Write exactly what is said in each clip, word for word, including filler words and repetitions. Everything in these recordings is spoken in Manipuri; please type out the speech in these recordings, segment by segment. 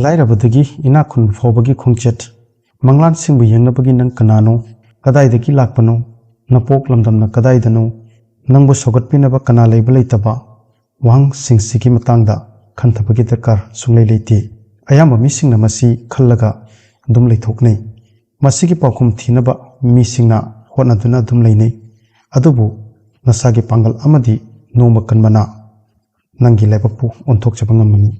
ꯂꯥꯏꯔꯕꯗꯒꯤ ꯏꯅꯥꯛ ꯈꯨꯟꯕ ꯐꯥꯎꯕꯒꯤ ꯈꯣꯡꯆꯠ꯫ ꯃꯪꯂꯥꯟꯁꯤꯡꯕꯨ ꯌꯦꯡꯅꯕꯒꯤ ꯅꯪ ꯀꯅꯥꯅꯣ? ꯀꯗꯥꯏꯗꯒꯤ ꯂꯥꯛꯄꯅꯣ? ꯅꯄꯣꯛ ꯂꯝꯗꯝꯅ ꯀꯗꯥꯏꯗꯅꯣ? ꯅꯪꯕꯨ ꯁꯧꯒꯠꯄꯤꯅꯕ ꯀꯅꯥ ꯂꯩꯕ ꯂꯩꯇꯕ? ꯋꯥꯍꯪꯁꯤꯡꯁꯤꯒꯤ ꯃꯇꯥꯡꯗ ꯈꯟꯊꯕꯒꯤ ꯗꯔꯀꯥꯔ ꯁꯨꯡꯂꯩ ꯂꯩꯇꯦ꯫ ꯑꯌꯥꯝꯕ ꯃꯤꯁꯤꯡꯅ ꯃꯁꯤ ꯈꯜꯂꯒ ꯑꯗꯨꯝ ꯂꯩꯊꯣꯛꯅꯩ꯫ ꯃꯁꯤꯒꯤ ꯄꯥꯎꯈꯨꯝ ꯊꯤꯅꯕ ꯃꯤꯁꯤꯡꯅ ꯍꯣꯠꯅꯗꯨꯅ ꯑꯗꯨꯝ ꯂꯩꯅꯩ꯫ ꯑꯗꯨꯕꯨ ꯅꯁꯥꯒꯤ ꯄꯥꯡꯒꯜ ꯑꯃꯗꯤ ꯅꯣꯡꯃ ꯀꯟꯕꯅ ꯅꯪꯒꯤ ꯂꯥꯏꯕꯛꯄꯨ ꯑꯣꯟꯊꯣꯛꯆꯕ ꯉꯝꯃꯅꯤ꯫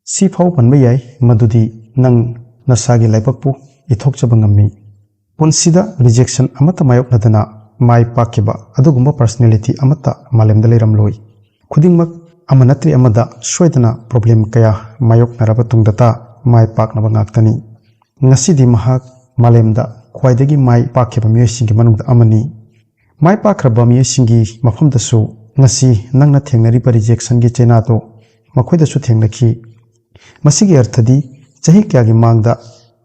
ꯁꯤ ꯐꯥꯎ ꯄꯟꯕ ꯌꯥꯏ, ꯃꯗꯨꯗꯤ ꯅꯪ ꯅꯁꯥꯒꯤ ꯂꯥꯏꯕꯛꯄꯨ ꯏꯊꯣꯛꯆꯕ ꯉꯝꯃꯤ꯫ ꯄꯨꯟꯁꯤꯗ rejection ꯑꯃꯠꯇ ꯃꯥꯌꯣꯛꯅꯗꯅ ꯃꯥꯏ ꯄꯥꯛꯈꯤꯕ ꯑꯗꯨꯒꯨꯝꯕ personality ꯑꯃꯠꯇ ꯃꯥꯂꯦꯝꯗ ꯂꯩꯔꯝꯂꯣꯏ꯫ ꯈꯨꯗꯤꯡꯃꯛ ꯑꯃ ꯅꯠꯇ꯭ꯔꯤ ꯑꯃꯗ ꯁꯣꯏꯗꯅ problem ꯀꯌꯥ ꯃꯥꯌꯣꯛꯅꯔꯕ ꯇꯨꯡꯗꯇ ꯃꯥꯏ ꯄꯥꯛꯅꯕ ꯉꯥꯛꯇꯅꯤ꯫ ꯉꯁꯤꯗꯤ ꯃꯍꯥꯛ ꯃꯥꯂꯦꯝꯗ ꯈ꯭ꯋꯥꯏꯗꯒꯤ ꯃꯥꯏ ꯄꯥꯛꯈꯤꯕ ꯃꯤꯑꯣꯏꯁꯤꯡꯒꯤ ꯃꯅꯨꯡꯗ ꯑꯃꯅꯤ꯫ ꯃꯥꯏ ꯄꯥꯛꯈ꯭ꯔꯕ ꯃꯤꯑꯣꯏꯁꯤꯡꯒꯤ ꯃꯐꯝꯗꯁꯨ ꯉꯁꯤ ꯅꯪꯅ ꯊꯦꯡꯅꯔꯤꯕ rejectionꯒꯤ ꯆꯩꯅꯥꯗꯣ ꯃꯈꯣꯏꯗꯁꯨ ꯊꯦꯡꯅꯈꯤ꯫ ꯃꯁꯤꯒꯤ ꯑꯔꯊꯗꯤ ꯆꯍꯤ ꯀꯌꯥꯒꯤ ꯃꯥꯡꯗ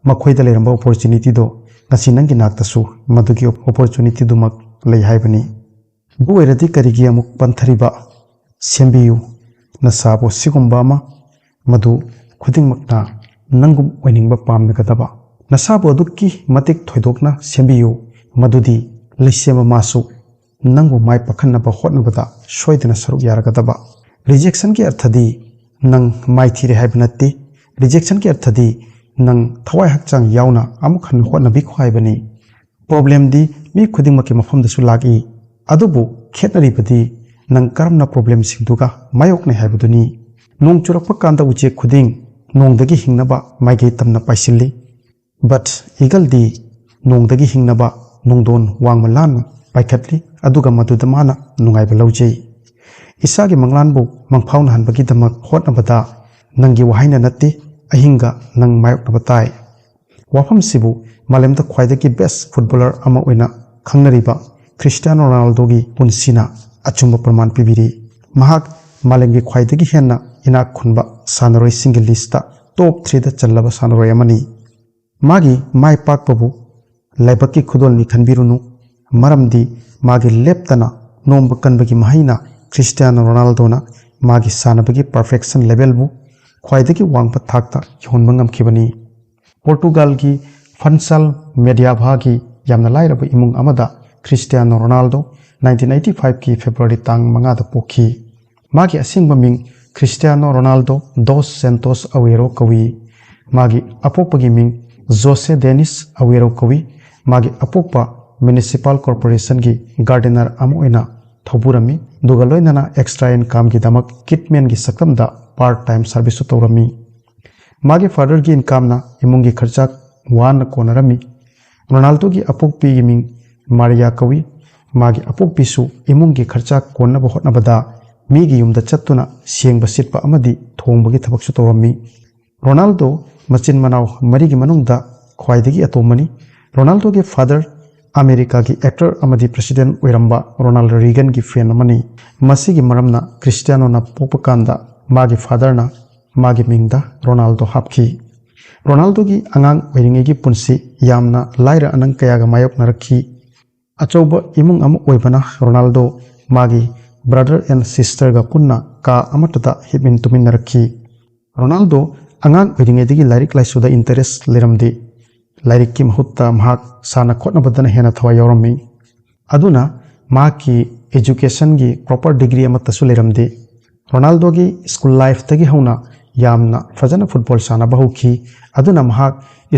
ꯃꯈꯣꯏꯗ ꯂꯩꯔꯝꯕ opportunityꯗꯣ ꯉꯁꯤ ꯅꯪꯒꯤ ꯅꯥꯛꯇꯁꯨ ꯃꯗꯨꯒꯤ opportunityꯗꯨꯃꯛ ꯂꯩ ꯍꯥꯏꯕꯅꯤ꯫ ꯑꯗꯨ ꯑꯣꯏꯔꯗꯤ ꯀꯔꯤꯒꯤ ꯑꯃꯨꯛ ꯄꯟꯊꯔꯤꯕ? ꯁꯦꯝꯕꯤꯌꯨ꯫ ꯅꯁꯥꯕꯨ ꯁꯤꯒꯨꯝꯕ ꯑꯃ, ꯃꯗꯨ ꯈꯨꯗꯤꯡꯃꯛꯅ ꯅꯪꯒꯨꯝ ꯑꯣꯏꯅꯤꯡꯕ ꯄꯥꯝꯂꯒꯗꯕ꯫ ꯅꯁꯥꯕꯨ ꯑꯗꯨꯛꯀꯤ ꯃꯇꯤꯛ ꯊꯣꯏꯗꯣꯛꯅ ꯁꯦꯝꯕꯤꯌꯨ, ꯃꯗꯨꯗꯤ ꯂꯩꯁꯦꯝꯕ ꯃꯥꯁꯨ ꯅꯪꯕꯨ ꯃꯥꯏ ꯄꯥꯛꯍꯟꯅꯕ ꯍꯣꯠꯅꯕꯗ ꯁꯣꯏꯗꯅ ꯁꯔꯨꯛ ꯌꯥꯔꯒꯗꯕ꯫ Rejectionꯒꯤ ꯑꯔꯊꯗꯤ ꯅꯪ ꯃꯥꯏꯊꯤꯔꯦ ꯍꯥꯏꯕ ꯅꯠꯇꯦ꯫ Rejectionꯒꯤ ꯑꯔꯊꯗꯤ ꯅꯪ ꯊꯋꯥꯏ ꯍꯛꯆꯥꯡ ꯌꯥꯎꯅ ꯑꯃꯨꯛ ꯍꯟꯅ ꯍꯣꯠꯅꯕꯤꯈꯣ ꯍꯥꯏꯕꯅꯤ꯫ Problemꯗꯤ ꯃꯤ ꯈꯨꯗꯤꯡꯃꯛꯀꯤ ꯃꯐꯝꯗꯁꯨ ꯂꯥꯛꯏ, ꯑꯗꯨꯕꯨ ꯈꯦꯠꯅꯔꯤꯕꯗꯤ ꯅꯪ ꯀꯔꯝꯅ problemꯁꯤꯡꯗꯨꯒ ꯃꯥꯌꯣꯛꯅꯩ ꯍꯥꯏꯕꯗꯨꯅꯤ꯫ ꯅꯣꯡ ꯆꯨꯔꯛꯄ ꯀꯥꯟꯗ ꯎꯆꯦꯛ ꯈꯨꯗꯤꯡ ꯅꯣꯡꯗꯒꯤ ꯍꯤꯡꯅꯕ ꯃꯥꯏꯀꯩ ꯇꯝꯅ ꯄꯥꯏꯁꯤꯜꯂꯤ, but eagleꯗꯤ ꯅꯣꯡꯗꯒꯤ ꯍꯤꯡꯅꯕ ꯅꯣꯡꯗꯣꯟ ꯋꯥꯡꯃ ꯂꯥꯟꯅ ꯄꯥꯏꯈꯠꯂꯤ, ꯑꯗꯨꯒ ꯃꯗꯨꯗ ꯃꯥꯅ ꯅꯨꯡꯉꯥꯏꯕ ꯂꯧꯖꯩ꯫ ꯏꯁꯥꯒꯤ ꯃꯪꯂꯥꯟꯕꯨ ꯃꯪꯐꯥꯎꯅꯍꯟꯕꯒꯤꯗꯃꯛ ꯍꯣꯠꯅꯕꯗ ꯅꯪꯒꯤ ꯋꯥꯍꯩꯅ ꯅꯠꯇꯦ, ꯑꯍꯤꯡꯒ ꯅꯪ ꯃꯥꯌꯣꯛꯅꯕ ꯇꯥꯏ꯫ ꯋꯥꯐꯝꯁꯤꯕꯨ ꯃꯥꯂꯦꯝꯗ ꯈ꯭ꯋꯥꯏꯗꯒꯤ best footballer ꯑꯃ ꯑꯣꯏꯅ ꯈꯪꯅꯔꯤꯕ ꯈ꯭ꯔꯤꯁꯇꯤꯌꯥꯅꯣ ꯔꯣꯅꯥꯜꯗꯣꯒꯤ ꯄꯨꯟꯁꯤꯅ ꯑꯆꯨꯝꯕ ꯄ꯭ꯔꯃꯥꯟ ꯄꯤꯕꯤꯔꯤ꯫ ꯃꯍꯥꯛ ꯃꯥꯂꯦꯝꯒꯤ ꯈ꯭ꯋꯥꯏꯗꯒꯤ ꯍꯦꯟꯅ ꯏꯅꯥꯛ ꯈꯨꯟꯕ ꯁꯥꯟꯅꯔꯣꯏꯁꯤꯡꯒꯤ listꯇ top threeꯗ ꯆꯜꯂꯕ ꯁꯥꯟꯅꯔꯣꯏ ꯑꯃꯅꯤ꯫ ꯃꯥꯒꯤ ꯃꯥꯏ ꯄꯥꯛꯄꯕꯨ ꯂꯥꯏꯕꯛꯀꯤ ꯈꯨꯗꯣꯜꯅꯤ ꯈꯟꯕꯤꯔꯨꯅꯨ, ꯃꯔꯝꯗꯤ ꯃꯥꯒꯤ ꯂꯦꯞꯇꯅ ꯅꯣꯝꯕ ꯀꯟꯕꯒꯤ ꯃꯍꯩꯅ ꯈ꯭ꯔꯤꯁꯇꯤꯌꯥꯅꯣ ꯔꯣꯅꯥꯜꯗꯣꯅ ꯃꯥꯒꯤ ꯁꯥꯟꯅꯕꯒꯤ perfection levelꯕꯨ ꯈ꯭ꯋꯥꯏꯗꯒꯤ ꯋꯥꯡꯕ ꯊꯥꯛꯇ ꯌꯧꯍꯟꯕ ꯉꯝꯈꯤꯕꯅꯤ꯫ ꯄꯣꯔꯇꯨꯒꯥꯜꯒꯤ ꯐꯟꯁꯥꯜ ꯃꯦꯗꯤꯌꯥꯚꯥꯒꯤ ꯌꯥꯝꯅ ꯂꯥꯏꯔꯕ ꯏꯃꯨꯡ ꯑꯃꯗ Cristiano Ronaldo nineteen eighty five ꯀꯤ February ꯇꯥꯡ ꯃꯉꯥꯗ ꯄꯣꯛꯈꯤ꯫ ꯃꯥꯒꯤ ꯑꯁꯦꯡꯕ ꯃꯤꯡ ꯈ꯭ꯔꯤꯁꯇꯤꯌꯥꯅꯣ ꯔꯣꯅꯥꯜꯗꯣ ꯗꯣꯁ ꯁꯦꯟꯇꯣꯁ ꯑꯋꯦꯔꯣ ꯀꯧꯏ꯫ ꯃꯥꯒꯤ ꯑꯄꯣꯛꯄꯒꯤ ꯃꯤꯡ ꯖꯣꯁꯦ ꯗꯦꯅꯤꯁ ꯑꯋꯦꯔꯣ ꯀꯧꯏ꯫ ꯃꯥꯒꯤ ꯑꯄꯣꯛꯄ ꯃ꯭ꯌꯨꯅꯤꯁꯤꯄꯥꯜ ꯀꯣꯔꯄꯣꯔꯦꯁꯟꯒꯤ ꯒꯥꯔꯗꯦꯅꯔ ꯑꯃ ꯑꯣꯏꯅ ꯊꯧꯕꯨꯔꯝꯃꯤ, ꯑꯗꯨꯒ ꯂꯣꯏꯅꯅ ꯑꯦꯛꯁꯇ꯭ꯔꯥ ꯏꯟꯀꯝꯒꯤꯗꯃꯛ ꯀꯤꯠꯃꯦꯟꯒꯤ ꯁꯛꯇꯝꯗ ꯄꯥꯔꯠ ꯇꯥꯏꯝ ꯁꯥꯔꯚꯤꯁꯁꯨ ꯇꯧꯔꯝꯃꯤ꯫ ꯃꯥꯒꯤ ꯐꯥꯗꯔꯒꯤ ꯏꯟꯀꯝꯅ ꯏꯃꯨꯡꯒꯤ ꯈꯔꯆꯥꯛ ꯋꯥꯅ ꯀꯣꯟꯅꯔꯝꯃꯤ꯫ ꯔꯣꯅꯥꯜꯗꯣꯒꯤ ꯑꯄꯣꯛꯄꯤꯒꯤ ꯃꯤꯡ ꯃꯥꯔꯤꯌꯥ ꯀꯧꯏ꯫ ꯃꯥꯒꯤ ꯑꯄꯣꯛꯄꯤꯁꯨ ꯏꯃꯨꯡꯒꯤ ꯈꯔꯆꯥꯛ ꯀꯣꯟꯅꯕ ꯍꯣꯠꯅꯕꯗ ꯃꯤꯒꯤ ꯌꯨꯝꯗ ꯆꯠꯇꯨꯅ ꯁꯦꯡꯕ ꯁꯤꯠꯄ ꯑꯃꯗꯤ ꯊꯣꯡꯕꯒꯤ ꯊꯕꯛꯁꯨ ꯇꯧꯔꯝꯃꯤ꯫ ꯔꯣꯅꯥꯜꯗꯣ ꯃꯆꯤꯟ ꯃꯅꯥꯎ ꯃꯔꯤꯒꯤ ꯃꯅꯨꯡꯗ ꯈ꯭ꯋꯥꯏꯗꯒꯤ ꯑꯇꯣꯝꯕꯅꯤ꯫ ꯔꯣꯅꯥꯜꯗꯣꯒꯤ ꯐꯥꯗꯔ ꯑꯃꯦꯔꯤꯀꯥꯒꯤ ꯑꯦꯛꯇꯔ ꯑꯃꯗꯤ ꯄ꯭ꯔꯦꯁꯤꯗꯦꯟ ꯑꯣꯏꯔꯝꯕ ꯔꯣꯅꯥꯜꯗ ꯔꯤꯒꯟꯒꯤ ꯐꯦꯟ ꯑꯃꯅꯤ꯫ ꯃꯁꯤꯒꯤ ꯃꯔꯝꯅ ꯈ꯭ꯔꯤꯁꯇꯤꯌꯥꯅꯣꯅ ꯄꯣꯛꯄ ꯀꯥꯟꯗ ꯃꯥꯒꯤ ꯐꯥꯗꯔꯅ ꯃꯥꯒꯤ ꯃꯤꯡꯗ ꯔꯣꯅꯥꯜꯗꯣ ꯍꯥꯞꯈꯤ꯫ ꯔꯣꯅꯥꯜꯗꯣꯒꯤ ꯑꯉꯥꯡ ꯑꯣꯏꯔꯤꯉꯩꯒꯤ ꯄꯨꯟꯁꯤ ꯌꯥꯝꯅ ꯂꯥꯏꯔ ꯑꯅꯪ ꯀꯌꯥꯒ ꯃꯥꯌꯣꯛꯅꯔꯛꯈꯤ꯫ ꯑꯆꯧꯕ ꯏꯃꯨꯡ ꯑꯃ ꯑꯣꯏꯕꯅ ꯔꯣꯅꯥꯜꯗꯣ ꯃꯥꯒꯤ ꯕ꯭ꯔꯗꯔ ꯑꯦꯟ ꯁꯤꯁꯇꯔꯒ ꯄꯨꯟꯅ ꯀꯥ ꯑꯃꯠꯇꯗ ꯍꯤꯞꯃꯤꯟ ꯇꯨꯃꯤꯟꯅꯔꯛꯈꯤ꯫ ꯔꯣꯅꯥꯜꯗꯣ ꯑꯉꯥꯡ ꯑꯣꯏꯔꯤꯉꯩꯗꯒꯤ ꯂꯥꯏꯔꯤꯛ ꯂꯥꯏꯁꯨꯗ ꯏꯟꯇꯔꯦꯁ ꯂꯩꯔꯝꯗꯦ꯫ ꯂꯥꯏꯔꯤꯛꯀꯤ ꯃꯍꯨꯠꯇ ꯃꯍꯥꯛ ꯁꯥꯟꯅ ꯈꯣꯠꯅꯕꯗꯅ ꯍꯦꯟꯅ ꯊꯋꯥꯏ ꯌꯥꯎꯔꯝꯃꯤ꯫ ꯑꯗꯨꯅ ꯃꯍꯥꯛꯀꯤ ꯑꯦꯖꯨꯀꯦꯁꯟꯒꯤ ꯄ꯭ꯔꯣꯄꯔ ꯗꯤꯒ꯭ꯔꯤ ꯑꯃꯠꯇꯁꯨ ꯂꯩꯔꯝꯗꯦ꯫ ꯔꯣꯅꯥꯜꯗꯣꯒꯤ ꯁ꯭ꯀꯨꯜ ꯂꯥꯏꯐꯇꯒꯤ ꯍꯧꯅ ꯌꯥꯝꯅ ꯐꯖꯅ ꯐꯨꯠꯕꯣꯜ ꯁꯥꯟꯅꯕ ꯍꯧꯈꯤ꯫ ꯑꯗꯨꯅ ꯃꯍꯥꯛ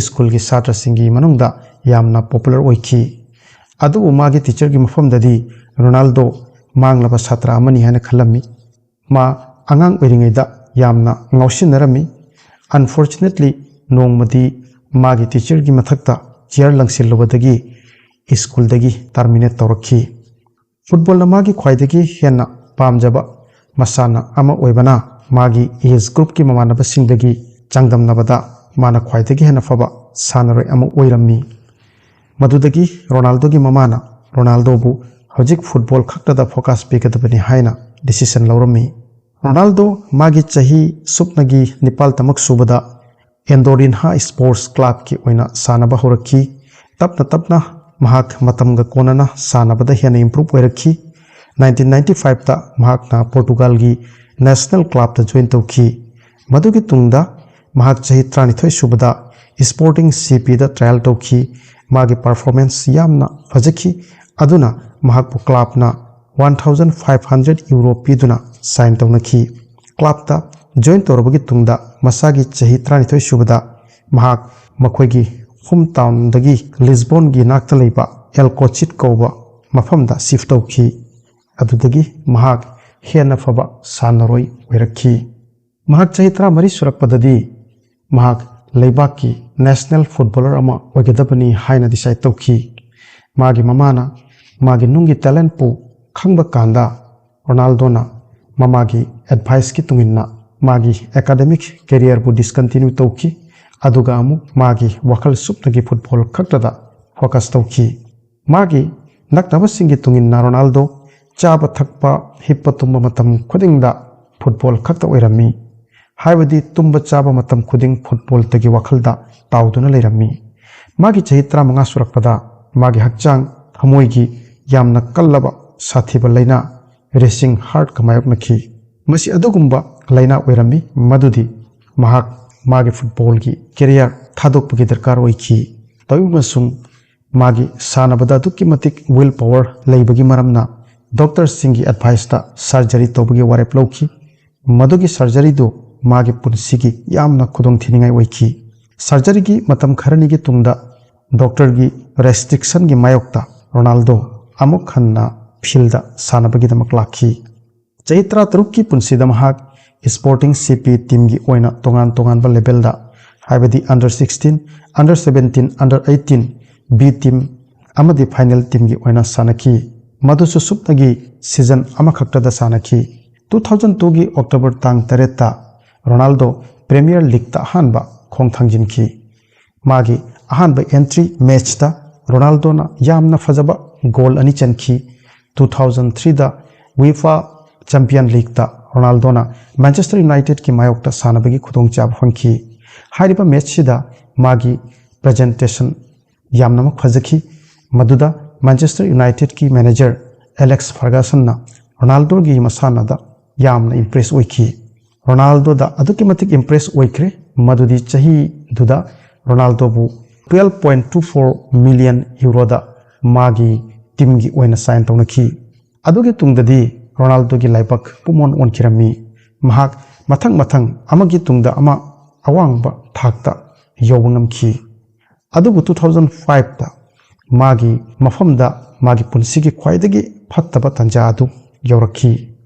ꯁ꯭ꯀꯨꯜꯒꯤ ꯁꯥꯇ꯭ꯔꯁꯤꯡꯒꯤ ꯃꯅꯨꯡꯗ ꯌꯥꯝꯅ ꯄꯣꯄꯨꯂꯔ ꯑꯣꯏꯈꯤ꯫ ꯑꯗꯨꯕꯨ ꯃꯥꯒꯤ ꯇꯤꯆꯔꯒꯤ ꯃꯐꯝꯗꯗꯤ ꯔꯣꯅꯥꯜꯗꯣ ꯃꯥꯡꯂꯕ ꯁꯥꯇ꯭ꯔ ꯑꯃꯅꯤ ꯍꯥꯏꯅ ꯈꯜꯂꯝꯃꯤ꯫ ꯃꯥ ꯑꯉꯥꯡ ꯑꯣꯏꯔꯤꯉꯩꯗ ꯌꯥꯝꯅ ꯉꯥꯎꯁꯤꯟꯅꯔꯝꯃꯤ꯫ Unfortunately, ꯅꯣꯡꯃꯗꯤ ꯃꯥꯒꯤ ꯇꯤꯆꯔꯒꯤ ꯃꯊꯛꯇ ꯆꯤꯌꯔ ꯂꯪꯁꯤꯜꯂꯨꯕꯗꯒꯤ ꯁ꯭ꯀꯨꯜꯗꯒꯤ ꯇꯔꯃꯤꯅꯦꯠ ꯇꯧꯔꯛꯈꯤ꯫ ꯐꯨꯠꯕꯣꯜꯅ ꯃꯥꯒꯤ ꯈ꯭ꯋꯥꯏꯗꯒꯤ ꯍꯦꯟꯅ ꯄꯥꯝꯖꯕ ꯃꯁꯥꯟꯅ ꯑꯃ ꯑꯣꯏꯕꯅ ꯃꯥꯒꯤ ꯑꯦꯖ ꯒ꯭ꯔꯨꯞꯀꯤ ꯃꯃꯥꯟꯅꯕꯁꯤꯡꯗꯒꯤ ꯆꯥꯡꯗꯝꯅꯕꯗ ꯃꯥꯅ ꯈ꯭ꯋꯥꯏꯗꯒꯤ ꯍꯦꯟꯅ ꯐꯕ ꯁꯥꯟꯅꯔꯣꯏ ꯑꯃ ꯑꯣꯏꯔꯝꯃꯤ꯫ ꯃꯗꯨꯗꯒꯤ ꯔꯣꯅꯥꯜꯗꯣꯒꯤ ꯃꯃꯥꯅ ꯔꯣꯅꯥꯜꯗꯣꯕꯨ ꯍꯧꯖꯤꯛ ꯐꯨꯠꯕꯣꯜ ꯈꯛꯇꯗ ꯐꯣꯀꯁ ꯄꯤꯒꯗꯕꯅꯤ ꯍꯥꯏꯅ ꯗꯤꯁꯤꯁꯟ ꯂꯧꯔꯝꯃꯤ꯫ ꯔꯣꯅꯥꯜꯗꯣ ꯃꯥꯒꯤ ꯆꯍꯤ ꯁꯨꯞꯅꯒꯤ ꯅꯤꯄꯥꯜ ꯇꯃꯛ ꯁꯨꯕꯗ ꯑꯦꯟꯗꯣꯔꯤꯟꯍꯥ ꯁ꯭ꯄꯣꯔꯠꯁ ꯀ꯭ꯂꯕꯀꯤ ꯑꯣꯏꯅ ꯁꯥꯟꯅꯕ ꯍꯧꯔꯛꯈꯤ꯫ ꯇꯞꯅ ꯇꯞꯅ ꯃꯍꯥꯛ ꯃꯇꯝꯒ ꯀꯣꯟꯅꯅ ꯁꯥꯟꯅꯕꯗ ꯍꯦꯟꯅ ꯏꯝꯄ꯭ꯔꯨꯞ ꯑꯣꯏꯔꯛꯈꯤ꯫ Nineteen ninety fiveꯇ ꯃꯍꯥꯛꯅ ꯄꯣꯔꯇꯨꯒꯥꯜꯒꯤ ꯅꯦꯁꯅꯦꯜ ꯀ꯭ꯂꯕꯇ ꯖꯣꯏꯟ ꯇꯧꯈꯤ꯫ ꯃꯗꯨꯒꯤ ꯇꯨꯡꯗ ꯃꯍꯥꯛ ꯆꯍꯤ ꯇꯔꯥꯅꯤꯊꯣꯏ ꯁꯨꯕꯗ Sporting C Pꯗ trial ꯇꯧꯈꯤ꯫ ꯃꯥꯒꯤ performance ꯌꯥꯝꯅ ꯐꯖꯈꯤ꯫ ꯑꯗꯨꯅ ꯃꯍꯥꯛꯄꯨ clubꯅ one thousand five hundred euro ꯄꯤꯗꯨꯅ sign ꯇꯧꯅꯈꯤ꯫ Clubꯇ join ꯇꯧꯔꯕꯒꯤ ꯇꯨꯡꯗ ꯃꯁꯥꯒꯤ ꯆꯍꯤ ꯇꯔꯥꯅꯤꯊꯣꯏ ꯁꯨꯕꯗ ꯃꯍꯥꯛ ꯃꯈꯣꯏꯒꯤ home townꯗꯒꯤ Lisbonꯒꯤ ꯅꯥꯛꯇ ꯂꯩꯕ Alcochete ꯀꯧꯕ ꯃꯐꯝꯗ shift ꯇꯧꯈꯤ꯫ ꯑꯗꯨꯗꯒꯤ ꯃꯍꯥꯛ ꯍꯦꯟꯅ ꯐꯕ ꯁꯥꯟꯅꯔꯣꯏ ꯑꯣꯏꯔꯛꯈꯤ꯫ ꯃꯍꯥꯛ ꯆꯍꯤ ꯇꯔꯥꯃꯔꯤ ꯁꯨꯔꯛꯄꯗꯗꯤ ꯃꯍꯥꯛ ꯂꯩꯕꯥꯛꯀꯤ national footballer ꯑꯃ ꯑꯣꯏꯒꯗꯕꯅꯤ ꯍꯥꯏꯅ decide ꯇꯧꯈꯤ꯫ ꯃꯥꯒꯤ ꯃꯃꯥꯅ ꯃꯥꯒꯤ ꯅꯨꯡꯒꯤ talentꯄꯨ ꯈꯪꯕ ꯀꯥꯟꯗ ꯔꯣꯅꯥꯜꯗꯣꯅ ꯃꯃꯥꯒꯤ adviceꯀꯤ ꯇꯨꯡꯏꯟꯅ ꯃꯥꯒꯤ academic careerꯕꯨ discontinue ꯇꯧꯈꯤ꯫ ꯑꯗꯨꯒ ꯑꯃꯨꯛ ꯃꯥꯒꯤ ꯋꯥꯈꯜ ꯁꯨꯞꯅꯒꯤ football ꯈꯛꯇꯗ focus ꯇꯧꯈꯤ꯫ ꯃꯥꯒꯤ ꯅꯛꯅꯕꯁꯤꯡꯒꯤ ꯇꯨꯡꯏꯟꯅ ꯔꯣꯅꯥꯜꯗꯣ ꯆꯥꯕ ꯊꯛꯄ, ꯍꯤꯞꯄ ꯇꯨꯝꯕ ꯃꯇꯝ ꯈꯨꯗꯤꯡꯗ football ꯈꯛꯇ ꯑꯣꯏꯔꯝꯃꯤ꯫ ꯍꯥꯏꯕꯗꯤ ꯇꯨꯝꯕ ꯆꯥꯕ ꯃꯇꯝ ꯈꯨꯗꯤꯡ footballꯇꯒꯤ ꯋꯥꯈꯜꯗ ꯇꯥꯎꯗꯨꯅ ꯂꯩꯔꯝꯃꯤ꯫ ꯃꯥꯒꯤ ꯆꯍꯤ ꯇꯔꯥꯃꯉꯥ ꯁꯨꯔꯛꯄꯗ ꯃꯥꯒꯤ ꯍꯛꯆꯥꯡ ꯊꯃꯣꯏꯒꯤ ꯌꯥꯝꯅ ꯀꯜꯂꯕ ꯁꯥꯊꯤꯕ ꯂꯥꯏꯅꯥ racing heartꯀ ꯃꯥꯌꯣꯛꯅꯈꯤ꯫ ꯃꯁꯤ ꯑꯗꯨꯒꯨꯝꯕ ꯂꯥꯏꯅꯥ ꯑꯣꯏꯔꯝꯃꯤ ꯃꯗꯨꯗꯤ ꯃꯍꯥꯛ ꯃꯥꯒꯤ footballꯒꯤ career ꯊꯥꯗꯣꯛꯄꯒꯤ ꯗꯔꯀꯥꯔ ꯑꯣꯏꯈꯤ꯫ ꯇꯧꯏꯒꯨꯝꯕꯁꯨꯡ ꯃꯥꯒꯤ ꯁꯥꯟꯅꯕꯗ ꯑꯗꯨꯛꯀꯤ ꯃꯇꯤꯛ will power ꯂꯩꯕꯒꯤ ꯃꯔꯝꯅ doctorꯁꯤꯡꯒꯤ adviceꯇ surgery ꯇꯧꯕꯒꯤ ꯋꯥꯔꯦꯞ ꯂꯧꯈꯤ꯫ ꯃꯗꯨꯒꯤ surgeryꯗꯨ ꯃꯥꯒꯤ ꯄꯨꯟꯁꯤꯒꯤ ꯌꯥꯝꯅ ꯈꯨꯗꯣꯡꯊꯤꯅꯤꯡꯉꯥꯏ ꯑꯣꯏꯈꯤ꯫ Surgeryꯒꯤ ꯃꯇꯝ ꯈꯔꯅꯤꯒꯤ ꯇꯨꯡꯗ doctorꯒꯤ restrictionꯒꯤ ꯃꯥꯌꯣꯛꯇ ꯔꯣꯅꯥꯜꯗꯣ ꯑꯃꯨꯛ ꯍꯟꯅ fieldꯗ ꯁꯥꯟꯅꯕꯒꯤꯗꯃꯛ ꯂꯥꯛꯈꯤ꯫ ꯆꯍꯤ ꯇꯔꯥꯇꯔꯨꯛꯀꯤ ꯄꯨꯟꯁꯤꯗ ꯃꯍꯥꯛ Sporting C P teamꯒꯤ ꯑꯣꯏꯅ ꯇꯣꯉꯥꯟ ꯇꯣꯉꯥꯟꯕ levelꯗ, ꯍꯥꯏꯕꯗꯤ under sixteen, under seventeen, under eighteen, B team ꯑꯃꯗꯤ final teamꯒꯤ ꯑꯣꯏꯅ ꯁꯥꯟꯅꯈꯤ꯫ ꯃꯗꯨꯁꯨ ꯁꯨꯞꯅꯒꯤ season ꯑꯃꯈꯛꯇꯗ ꯁꯥꯟꯅꯈꯤ꯫ Two thousand twoꯒꯤ October ꯇꯥꯡ ꯇꯔꯦꯠꯇ ꯔꯣꯅꯥꯜꯗꯣ Premier Leagueꯇ ꯑꯍꯥꯟꯕ ꯈꯣꯡ ꯊꯥꯡꯖꯤꯟꯈꯤ꯫ ꯃꯥꯒꯤ ꯑꯍꯥꯟꯕ entry matchꯇ ꯔꯣꯅꯥꯜꯗꯣꯅ ꯌꯥꯝꯅ ꯐꯖꯕ goal ꯑꯅꯤ ꯆꯟꯈꯤ꯫ Two thousand threeꯗ UEFA Champion Leagueꯇ ꯔꯣꯅꯥꯜꯗꯣꯅ Manchester Unitedꯀꯤ ꯃꯥꯌꯣꯛꯇ ꯁꯥꯟꯅꯕꯒꯤ ꯈꯨꯗꯣꯡꯆꯥꯕ ꯐꯪꯈꯤ꯫ ꯍꯥꯏꯔꯤꯕ matchꯁꯤꯗ ꯃꯥꯒꯤ presentation ꯌꯥꯝꯅꯃꯛ ꯐꯖꯈꯤ꯫ ꯃꯗꯨꯗ Manchester Unitedꯀꯤ manager Alex Fergusonꯅ ꯔꯣꯅꯥꯜꯗꯣꯒꯤ ꯃꯁꯥꯟꯅꯗ ꯌꯥꯝꯅ impress ꯑꯣꯏꯈꯤ꯫ ꯔꯣꯅꯥꯜꯗꯣꯗ ꯑꯗꯨꯛꯀꯤ ꯃꯇꯤꯛ ꯏꯝꯄ꯭ꯔꯦꯁ ꯑꯣꯏꯈ꯭ꯔꯦ, ꯃꯗꯨꯗꯤ ꯆꯍꯤꯗꯨꯗ ꯔꯣꯅꯥꯜꯗꯣꯕꯨ twelve point two four million ꯌꯨꯔꯣꯗ ꯃꯥꯒꯤ ꯇꯤꯝꯒꯤ ꯑꯣꯏꯅ ꯁꯥꯏꯟ ꯇꯧꯅꯈꯤ꯫ ꯑꯗꯨꯒꯤ ꯇꯨꯡꯗꯗꯤ ꯔꯣꯅꯥꯜꯗꯣꯒꯤ ꯂꯥꯏꯕꯛ ꯄꯨꯝꯑꯣꯟ ꯑꯣꯟꯈꯤꯔꯝꯃꯤ꯫ ꯃꯍꯥꯛ ꯃꯊꯪ ꯃꯊꯪ ꯑꯃꯒꯤ ꯇꯨꯡꯗ ꯑꯃ ꯑꯋꯥꯡꯕ ꯊꯥꯛꯇ ꯌꯧꯕ ꯉꯝꯈꯤ꯫ ꯑꯗꯨꯕꯨ two thousand fiveꯇ ꯃꯥꯒꯤ ꯃꯐꯝꯗ ꯃꯥꯒꯤ ꯄꯨꯟꯁꯤꯒꯤ ꯈ꯭ꯋꯥꯏꯗꯒꯤ ꯐꯠꯇꯕ ꯇꯥꯟꯖꯥ ꯑꯗꯨ ꯌꯧꯔꯛꯈꯤ꯫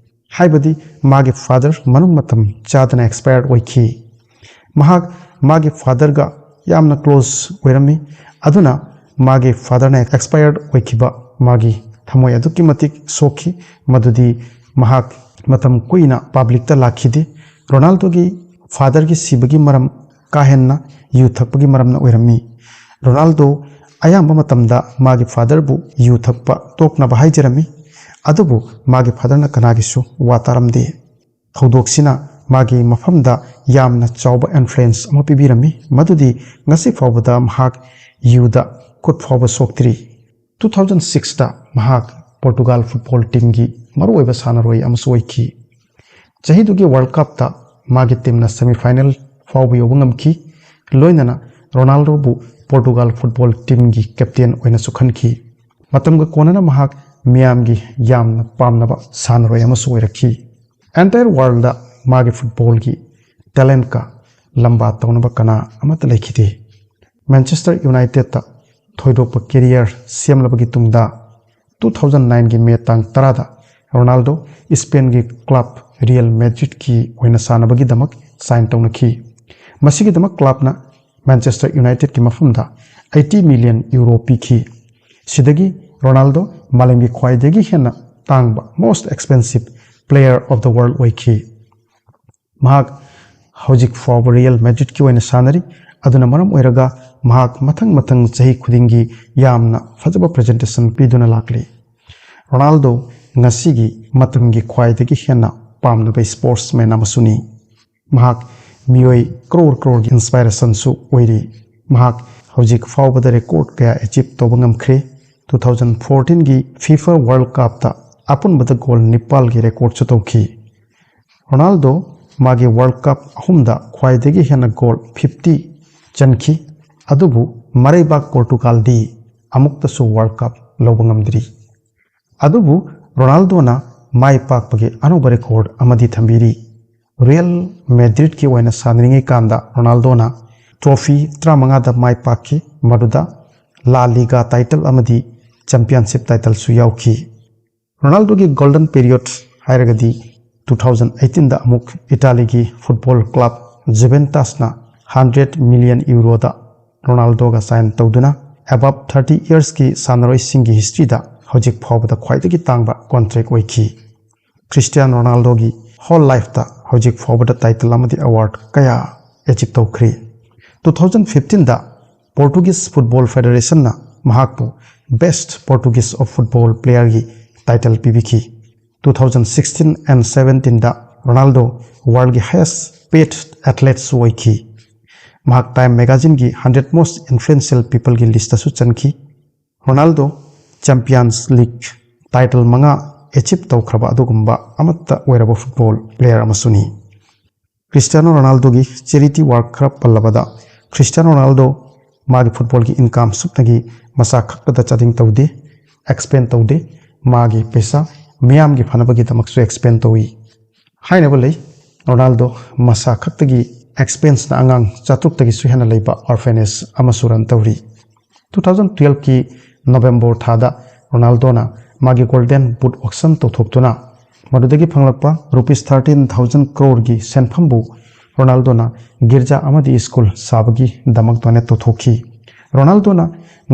ꯍꯥꯏꯕꯗꯤ ꯃꯥꯒꯤ ꯐꯥꯗꯔ ꯃꯅꯨꯡ ꯃꯇꯝ ꯆꯥꯗꯅ ꯑꯦꯛꯁꯄꯥꯌꯔ ꯑꯣꯏꯈꯤ꯫ ꯃꯍꯥꯛ ꯃꯥꯒꯤ ꯐꯥꯗꯔꯒ ꯌꯥꯝꯅ ꯀ꯭ꯂꯣꯖ ꯑꯣꯏꯔꯝꯃꯤ꯫ ꯑꯗꯨꯅ ꯃꯥꯒꯤ ꯐꯥꯗꯔꯅ ꯑꯦꯛꯁꯄꯥꯌꯔ ꯑꯣꯏꯈꯤꯕ ꯃꯥꯒꯤ ꯊꯃꯣꯏ ꯑꯗꯨꯛꯀꯤ ꯃꯇꯤꯛ ꯁꯣꯛꯈꯤ, ꯃꯗꯨꯗꯤ ꯃꯍꯥꯛ ꯃꯇꯝ ꯀꯨꯏꯅ ꯄꯕ꯭ꯂꯤꯛꯇ ꯂꯥꯛꯈꯤꯗꯦ꯫ ꯔꯣꯅꯥꯜꯗꯣꯒꯤ ꯐꯥꯗꯔꯒꯤ ꯁꯤꯕꯒꯤ ꯃꯔꯝ ꯀꯥ ꯍꯦꯟꯅ ꯌꯨ ꯊꯛꯄꯒꯤ ꯃꯔꯝꯅ ꯑꯣꯏꯔꯝꯃꯤ꯫ ꯔꯣꯅꯥꯜꯗꯣ ꯑꯌꯥꯝꯕ ꯃꯇꯝꯗ ꯃꯥꯒꯤ ꯐꯥꯗꯔꯕꯨ ꯌꯨ ꯊꯛꯄ ꯇꯣꯛꯅꯕ ꯍꯥꯏꯖꯔꯝꯃꯤ, ꯑꯗꯨꯕꯨ ꯃꯥꯒꯤ ꯐꯥꯗꯔꯅ ꯀꯅꯥꯒꯤꯁꯨ ꯋꯥ ꯇꯥꯔꯝꯗꯦ꯫ ꯊꯧꯗꯣꯛꯁꯤꯅ ꯃꯥꯒꯤ ꯃꯐꯝꯗ ꯌꯥꯝꯅ ꯆꯥꯎꯕ ꯏꯟꯐ꯭ꯂꯨꯌꯦꯟꯁ ꯑꯃ ꯄꯤꯕꯤꯔꯝꯃꯤ, ꯃꯗꯨꯗꯤ ꯉꯁꯤ ꯐꯥꯎꯕꯗ ꯃꯍꯥꯛ ꯌꯨꯗ ꯈꯨꯠ ꯐꯥꯎꯕ ꯁꯣꯛꯇ꯭ꯔꯤ꯫ Two thousand sixꯇ ꯃꯍꯥꯛ ꯄꯣꯔꯇꯨꯒꯥꯜ ꯐꯨꯠꯕꯣꯜ ꯇꯤꯝꯒꯤ ꯃꯔꯨꯑꯣꯏꯕ ꯁꯥꯟꯅꯔꯣꯏ ꯑꯃꯁꯨ ꯑꯣꯏꯈꯤ꯫ ꯆꯍꯤꯗꯨꯒꯤ ꯋꯥꯔꯜ ꯀꯞꯇ ꯃꯥꯒꯤ ꯇꯤꯝꯅ ꯁꯦꯃꯤꯐꯥꯏꯅꯦꯜ ꯐꯥꯎꯕ ꯌꯧꯕ ꯉꯝꯈꯤ, ꯂꯣꯏꯅꯅ ꯔꯣꯅꯥꯜꯗꯣꯕꯨ ꯄꯣꯔꯇꯨꯒꯥꯜ ꯐꯨꯠꯕꯣꯜ ꯇꯤꯝꯒꯤ ꯀꯦꯞꯇꯦꯟ ꯑꯣꯏꯅꯁꯨ ꯈꯟꯈꯤ꯫ ꯃꯇꯝꯒ ꯀꯣꯟꯅꯅ ꯃꯍꯥꯛ ꯃꯤꯌꯥꯝꯒꯤ ꯌꯥꯝꯅ ꯄꯥꯝꯅꯕ ꯁꯥꯟꯅꯔꯣꯏ ꯑꯃꯁꯨ ꯑꯣꯏꯔꯛꯈꯤ꯫ ꯑꯦꯟꯇꯥꯌꯔ ꯋꯥꯔꯜꯗ ꯃꯥꯒꯤ ꯐꯨꯠꯕꯣꯜꯒꯤ ꯇꯦꯂꯦꯟꯠꯀ ꯂꯝꯕꯥ ꯇꯧꯅꯕ ꯀꯅꯥ ꯑꯃꯠꯇ ꯂꯩꯈꯤꯗꯦ꯫ ꯃꯦꯟꯆꯦꯁꯇꯔ ꯌꯨꯅꯥꯏꯇꯦꯗꯇ ꯊꯣꯏꯗꯣꯛꯄ ꯀꯦꯔꯤꯌꯔ ꯁꯦꯝꯂꯕꯒꯤ ꯇꯨꯡꯗ, two thousand nineꯒꯤ ꯃꯦ ꯇꯥꯡ ꯇꯔꯥꯗ ꯔꯣꯅꯥꯜꯗꯣ ꯏꯁꯄꯦꯟꯒꯤ ꯀ꯭ꯂꯕ ꯔꯤꯌꯦꯜ ꯃꯦꯗ꯭ꯔꯤꯗꯀꯤ ꯑꯣꯏꯅ ꯁꯥꯟꯅꯕꯒꯤꯗꯃꯛ ꯁꯥꯏꯟ ꯇꯧꯅꯈꯤ꯫ ꯃꯁꯤꯒꯤꯗꯃꯛ ꯀ꯭ꯂꯕꯅ ꯃꯦꯟꯆꯦꯁꯇꯔ ꯌꯨꯅꯥꯏꯇꯦꯗꯀꯤ ꯃꯐꯝꯗ eighty million ꯌꯨꯔꯣ ꯄꯤꯈꯤ꯫ ꯁꯤꯗꯒꯤ ꯔꯣꯅꯥꯜꯗꯣ ꯃꯥꯂꯦꯝꯒꯤ ꯈ꯭ꯋꯥꯏꯗꯒꯤ ꯍꯦꯟꯅ ꯇꯥꯡꯕ, most expensive player of the world ꯑꯣꯏꯈꯤ꯫ ꯃꯍꯥꯛ ꯍꯧꯖꯤꯛ ꯐꯥꯎꯕ ꯔꯤꯌꯦꯜ ꯃꯦꯗ꯭ꯔꯤꯗꯀꯤ ꯑꯣꯏꯅ ꯁꯥꯟꯅꯔꯤ꯫ ꯑꯗꯨꯅ ꯃꯔꯝ ꯑꯣꯏꯔꯒ ꯃꯍꯥꯛ ꯃꯊꯪ ꯃꯊꯪ ꯆꯍꯤ ꯈꯨꯗꯤꯡꯒꯤ ꯌꯥꯝꯅ ꯐꯖꯕ ꯄ꯭ꯔꯖꯦꯟꯇꯦꯁꯟ ꯄꯤꯗꯨꯅ ꯂꯥꯛꯂꯤ꯫ ꯔꯣꯅꯥꯜꯗꯣ ꯉꯁꯤꯒꯤ ꯃꯇꯝꯒꯤ ꯈ꯭ꯋꯥꯏꯗꯒꯤ ꯍꯦꯟꯅ ꯄꯥꯝꯅꯕ ꯏꯁꯄꯣꯔꯠꯁꯃꯦꯟ ꯑꯃꯁꯨꯅꯤ꯫ ꯃꯍꯥꯛ ꯃꯤꯑꯣꯏ ꯀ꯭ꯔꯣꯔ ꯀ꯭ꯔꯣꯔꯒꯤ ꯏꯟꯁꯄꯥꯏꯔꯦꯁꯟꯁꯨ ꯑꯣꯏꯔꯤ꯫ ꯃꯍꯥꯛ ꯍꯧꯖꯤꯛ ꯐꯥꯎꯕꯗ ꯔꯦꯀꯣꯔꯗ ꯀꯌꯥ ꯑꯦꯆꯤꯞ ꯇꯧꯕ ꯉꯝꯈ꯭ꯔꯦ꯫ Two thousand fourteenꯒꯤ FIFA World Cupꯇ ꯑꯄꯨꯟꯕꯗ ꯒꯣꯜ ꯅꯤꯄꯥꯜꯒꯤ ꯔꯦꯀꯣꯔꯗꯁꯨ ꯇꯧꯈꯤ꯫ ꯔꯣꯅꯥꯜꯗꯣ ꯃꯥꯒꯤ World Cup ꯑꯍꯨꯝꯗ ꯈ꯭ꯋꯥꯏꯗꯒꯤ ꯍꯦꯟꯅ ꯒꯣꯜ ꯐꯤꯐꯇꯤ ꯆꯟꯈꯤ꯫ ꯑꯗꯨꯕꯨ ꯃꯔꯩꯕꯥꯛ ꯄꯣꯔꯇꯨꯒꯥꯜꯗꯤ ꯑꯃꯨꯛꯇꯁꯨ World Cup ꯂꯧꯕ ꯉꯝꯗ꯭ꯔꯤ꯫ ꯑꯗꯨꯕꯨ ꯔꯣꯅꯥꯜꯗꯣꯅ ꯃꯥꯏ ꯄꯥꯛꯄꯒꯤ ꯑꯅꯧꯕ ꯔꯦꯀꯣꯔꯗ ꯑꯃꯗꯤ ꯊꯝꯕꯤꯔꯤ꯫ ꯔꯤꯌꯦꯜ ꯃꯦꯗ꯭ꯔꯤꯗꯀꯤ ꯑꯣꯏꯅ ꯁꯥꯟꯅꯔꯤꯉꯩ ꯀꯥꯟꯗ ꯔꯣꯅꯥꯜꯗꯣꯅ ꯇ꯭ꯔꯣꯐꯤ ꯇꯔꯥꯃꯉꯥꯗ ꯃꯥꯏ ꯄꯥꯛꯈꯤ, ꯃꯗꯨꯗ ꯂꯥ ꯂꯤꯒꯥ ꯇꯥꯏꯇꯜ ꯑꯃꯗꯤ ꯆꯦꯝꯄꯤꯌꯟꯁꯤꯞ ꯇꯥꯏꯇꯜꯁꯨ ꯌꯥꯎꯈꯤ꯫ ꯔꯣꯅꯥꯜꯗꯣꯒꯤ ꯒꯣꯜꯗꯟ ꯄꯤꯔꯤꯌꯣꯗ ꯍꯥꯏꯔꯒꯗꯤ ꯇꯨ ꯊꯥꯎꯖꯟ ꯑꯩꯠꯇꯤꯟꯗ ꯑꯃꯨꯛ ꯏꯇꯥꯂꯤꯒꯤ ꯐꯨꯠꯕꯣꯜ ꯀ꯭ꯂꯕ ꯖꯨꯚꯦꯟꯇꯁꯅ ꯍꯟꯗ꯭ꯔꯦꯠ ꯃꯤꯂꯤꯌꯟ ꯌꯨꯔꯣꯗ ꯔꯣꯅꯥꯜꯗꯣꯒ ꯁꯥꯏꯟ ꯇꯧꯗꯨꯅ ꯑꯦꯕꯞ ꯊꯥꯔꯇꯤ ꯏꯌꯔꯁꯀꯤ ꯁꯥꯟꯅꯔꯣꯏꯁꯤꯡꯒꯤ ꯍꯤꯁꯇ꯭ꯔꯤꯗ ꯍꯧꯖꯤꯛ ꯐꯥꯎꯕꯗ ꯈ꯭ꯋꯥꯏꯗꯒꯤ ꯇꯥꯡꯕ ꯀꯣꯟꯇ꯭ꯔꯦꯛ ꯑꯣꯏꯈꯤ꯫ ꯈ꯭ꯔꯤꯁꯇꯤꯌꯥꯅꯣ ꯔꯣꯅꯥꯜꯗꯣꯒꯤ ꯍꯣꯜ ꯂꯥꯏꯐꯇ ꯍꯧꯖꯤꯛ ꯐꯥꯎꯕꯗ ꯇꯥꯏꯇꯜ ꯑꯃꯗꯤ ꯑꯦꯋꯥꯔꯗ ꯀꯌꯥ ꯑꯦꯆꯤꯞ ꯇꯧꯈ꯭ꯔꯤ꯫ ꯇꯨ ꯊꯥꯎꯖꯟ ꯐꯤꯐꯇꯤꯟꯗ ꯄꯣꯔꯇꯨꯒꯤꯁ ꯐꯨꯠꯕꯣꯜ ꯐꯦꯗꯔꯦꯁꯟꯅ ꯃꯍꯥꯛꯄꯨ Best Portuguese of Football Playerꯒꯤ ꯇꯥꯏꯇꯜ ꯄꯤꯕꯤꯈꯤ꯫ ꯇꯨ ꯊꯥꯎꯖꯟ ꯁꯤꯛꯁꯇꯤꯟ ꯑꯦꯟ ꯁꯕꯦꯟꯇꯤꯟꯗ ꯔꯣꯅꯥꯜꯗꯣ ꯋꯥꯔꯜꯒꯤ ꯍꯥꯏꯌꯦꯁ ꯄꯦꯗ ꯑꯦꯊꯂꯦꯠꯁꯨ ꯑꯣꯏꯈꯤ꯫ ꯃꯍꯥꯛ ꯇꯥꯏꯝ ꯃꯦꯒꯥꯖꯤꯟꯒꯤ ꯍꯟꯗ꯭ꯔꯦꯠ ꯃꯣꯁ ꯏꯟꯐ꯭ꯂꯨꯌꯦꯟꯁꯤꯌꯦꯜ ꯄꯤꯄꯜꯒꯤ ꯂꯤꯁꯇꯁꯨ ꯆꯟꯈꯤ꯫ ꯔꯣꯅꯥꯜꯗꯣ ꯆꯦꯝꯄꯤꯌꯟꯁ ꯂꯤꯒ ꯇꯥꯏꯇꯜ ꯃꯉꯥ ꯑꯦꯆꯤꯞ ꯇꯧꯈ꯭ꯔꯕ ꯑꯗꯨꯒꯨꯝꯕ ꯑꯃꯠꯇ ꯑꯣꯏꯔꯕ ꯐꯨꯠꯕꯣꯜ ꯄ꯭ꯂꯦꯌꯔ ꯑꯃꯁꯨꯅꯤ꯫ ꯈ꯭ꯔꯤꯁꯇꯤꯌꯥꯅꯣ ꯔꯣꯅꯥꯜꯗꯣꯒꯤ ꯆꯦꯔꯤꯇꯤ ꯋꯥꯔꯛ ꯈꯔ ꯄꯜꯂꯕꯗ, ꯈ꯭ꯔꯤꯁꯇꯤꯌꯥꯅꯣ ꯔꯣꯅꯥꯜꯗꯣ ꯃꯥꯒꯤ ꯐꯨꯠꯕꯣꯜꯒꯤ ꯏꯟꯀꯝ ꯁꯨꯞꯅꯒꯤ ꯃꯁꯥ ꯈꯛꯇꯗ ꯆꯥꯗꯤꯡ ꯇꯧꯗꯦ, ꯑꯦꯛꯁꯄꯦꯟ ꯇꯧꯗꯦ꯫ ꯃꯥꯒꯤ ꯄꯩꯁꯥ ꯃꯤꯌꯥꯝꯒꯤ ꯐꯅꯕꯒꯤꯗꯃꯛꯁꯨ ꯑꯦꯛꯁꯄꯦꯟ ꯇꯧꯏ꯫ ꯍꯥꯏꯅꯕ ꯂꯩ, ꯔꯣꯅꯥꯜꯗꯣ ꯃꯁꯥ ꯈꯛꯇꯒꯤ ꯑꯦꯛꯁꯄꯦꯟꯁꯅ ꯑꯉꯥꯡ ꯆꯥꯇ꯭ꯔꯨꯛꯇꯒꯤꯁꯨ ꯍꯦꯟꯅ ꯂꯩꯕ ꯑꯣꯔꯐꯦꯅꯦꯖ ꯑꯃꯁꯨ ꯔꯟ ꯇꯧꯔꯤ꯫ ꯇꯨ ꯊꯥꯎꯖꯟ ꯇꯨꯌꯦꯜꯐꯀꯤ ꯅꯣꯕꯦꯝꯕꯔ ꯊꯥꯗ ꯔꯣꯅꯥꯜꯗꯣꯅ ꯃꯥꯒꯤ ꯒꯣꯜꯗꯦꯟ ꯕꯨꯠ ꯑꯣꯛꯁꯟ ꯇꯧꯊꯣꯛꯇꯨꯅ ꯃꯗꯨꯗꯒꯤ ꯐꯪꯂꯛꯄ ꯔꯨꯄꯤꯁ ꯊꯥꯔꯇꯤꯟ ꯊꯥꯎꯖꯟ ꯀ꯭ꯔꯣꯔꯒꯤ ꯁꯦꯟꯐꯝꯕꯨ ꯔꯣꯅꯥꯜꯗꯣꯅ ꯒꯤꯔꯖꯥ ꯑꯃꯗꯤ ꯁ꯭ꯀꯨꯜ ꯁꯥꯕꯒꯤꯗꯃꯛ ꯗꯣꯅꯦꯠ ꯇꯧꯊꯣꯛꯈꯤ꯫ ꯔꯣꯅꯥꯜꯗꯣꯅ